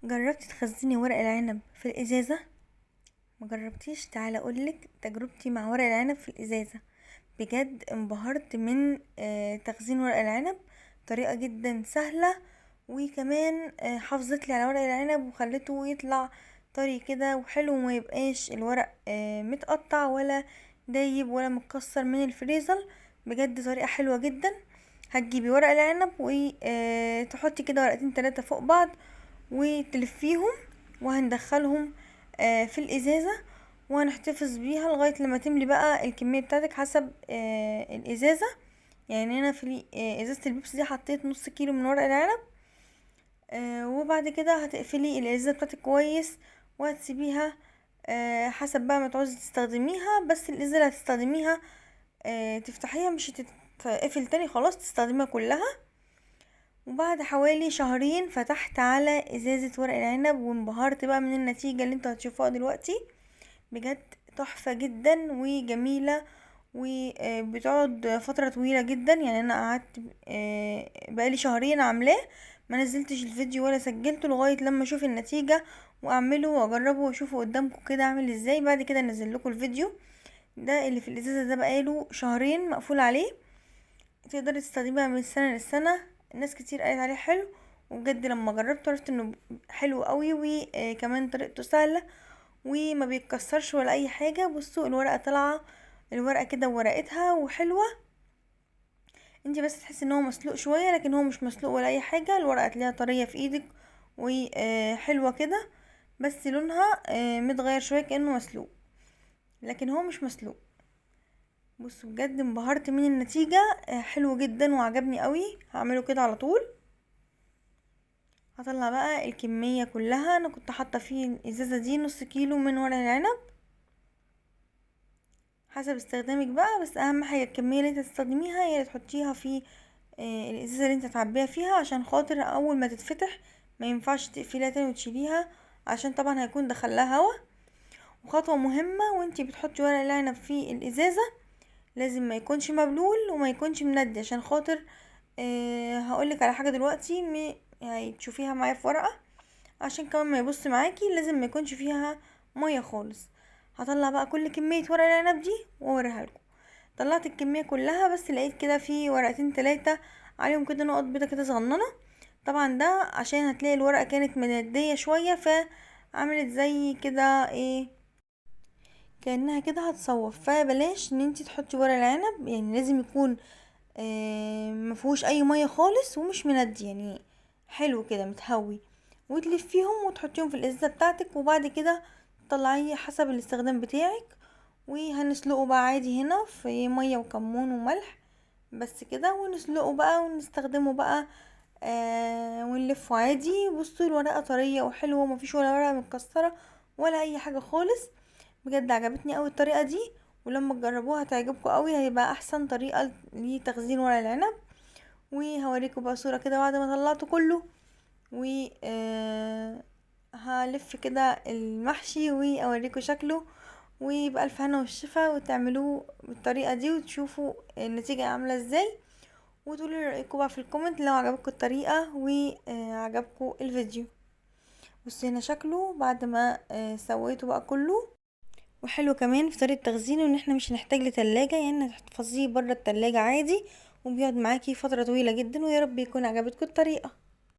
جربتي تخزني ورق العنب في الازازه؟ ما جربتيش؟ تعالى اقولك تجربتي مع ورق العنب في الازازه. بجد انبهرت من تخزين ورق العنب، طريقه جدا سهلة، وكمان حافظت لي على ورق العنب وخلته يطلع طري كده وحلو، وما يبقاش الورق متقطع ولا دايب ولا متكسر من الفريزر. بجد طريقه حلوة جدا. هتجيبي ورق العنب وتحطي كده ورقتين تلاتة فوق بعض وتلفيهم، وهندخلهم في الازازه، وهنحتفظ بيها لغاية لما تملي بقى الكمية بتاعتك حسب الازازه. انا في ازازة البيبسي دي حطيت نص كيلو من ورق العنب، وبعد كده هتقفلي الازازه بتاعتك كويس وهتسيبيها حسب بقى ما تعوزي تستخدميها. بس الازازه اللي هتستخدميها تفتحيها مش هتتقفل تاني، خلاص تستخدميها كلها. وبعد حوالي شهرين فتحت على ازازة ورق العنب وانبهرت بقى من النتيجة اللي انتوا هتشوفوها دلوقتي. بجد تحفة جدا وجميلة، وبتقعد فترة طويلة جدا. انا قعدت بقالي شهرين عاملاه، ما نزلتش الفيديو ولا سجلته لغاية لما اشوف النتيجة واعمله واجربه واشوفه قدامكم كده عامل ازاي. بعد كده انزل لكم الفيديو ده اللي في الازازة ده بقاله شهرين مقفول عليه، تقدري تستخدميها من سنة للسنة. ناس كتير قالت عليه حلو، وبجد لما جربته عرفت انه حلو قوي، وكمان طريقته سهلة وما بيتكسرش ولا اي حاجة. بصوا الورقة طالعة، الورقة كده وورقتها وحلوة، انتي بس تحسي ان هو مسلوق شوية، لكن هو مش مسلوق ولا اي حاجة. الورقة تلاقيها طرية في ايدك وحلوة كده، بس لونها متغير شوية كأنه مسلوق، لكن هو مش مسلوق. بصوا بجد انبهرت من النتيجة، حلو جدا وعجبني قوي. هعمله كده على طول. هطلع بقى الكمية كلها. انا كنت حاطة في الازازة دي نص كيلو من ورق العنب حسب استخدامك بقى، بس اهم حاجة الكمية اللي انت تستخدميها هي اللي تحطيها في الازازة اللي انت تعبيها فيها، عشان خاطر اول ما تتفتح ما ينفعش تقفليها تاني وتشيليها، عشان طبعا هيكون دخلها هوا. وخطوة مهمة وانتي بتحطي ورق العنب في الازازة، لازم ما يكونش مبلول وما يكونش مندي، عشان خاطر هقولك على حاجة دلوقتي تشوفيها معايا في ورقة، عشان كمان ما يبص معاكي. لازم ما يكونش فيها مية خالص. هطلع بقى كل كمية ورق العنب دي واوريها لكم. طلعت الكمية كلها، بس لقيت كده في ورقتين تلاتة عليهم كده نقط بيضة كده صغننة. طبعا ده عشان هتلاقي الورقة كانت مندية شوية، فعملت زي كده ايه، كأنها كده هتصوف. فبلاش ان انتي تحطي ورق العنب، لازم يكون مفيهوش اي مية خالص ومش مندي، حلو كده متهوي، وتلفيهم وتحطيهم في الازازة بتاعتك، وبعد كده تطلعيه حسب الاستخدام بتاعك. وهنسلقه بقى عادي هنا في مية وكمون وملح بس كده، ونسلقه بقى ونستخدمه بقى، ونلفه عادي. بصوا الورقة طرية وحلوة ومفيش ولا ورقة متكسرة ولا اي حاجة خالص. بجد عجبتني قوي الطريقة دي، ولما تجربوها هتعجبكم قوي، هيبقى احسن طريقة لتخزين ورق العنب. وهوريكم بقى صورة كده بعد ما طلعته كله، و هلف كده المحشي واوريكم شكله. وبألف هنا والشفا، وتعملوه بالطريقة دي وتشوفوا النتيجة عاملة ازاي، وتقولوا لي رأيكم بقى في الكومنت لو عجبتكم الطريقة وعجبكم الفيديو. بصوا هنا شكله بعد ما سويته بقى كله. وحلو كمان في طريقة تخزينه ان احنا مش هنحتاج لتلاجة، هتحفظيه بره التلاجة عادي، وبيقعد معاكي فترة طويلة جدا. ويا رب يكون عجبتكم الطريقة.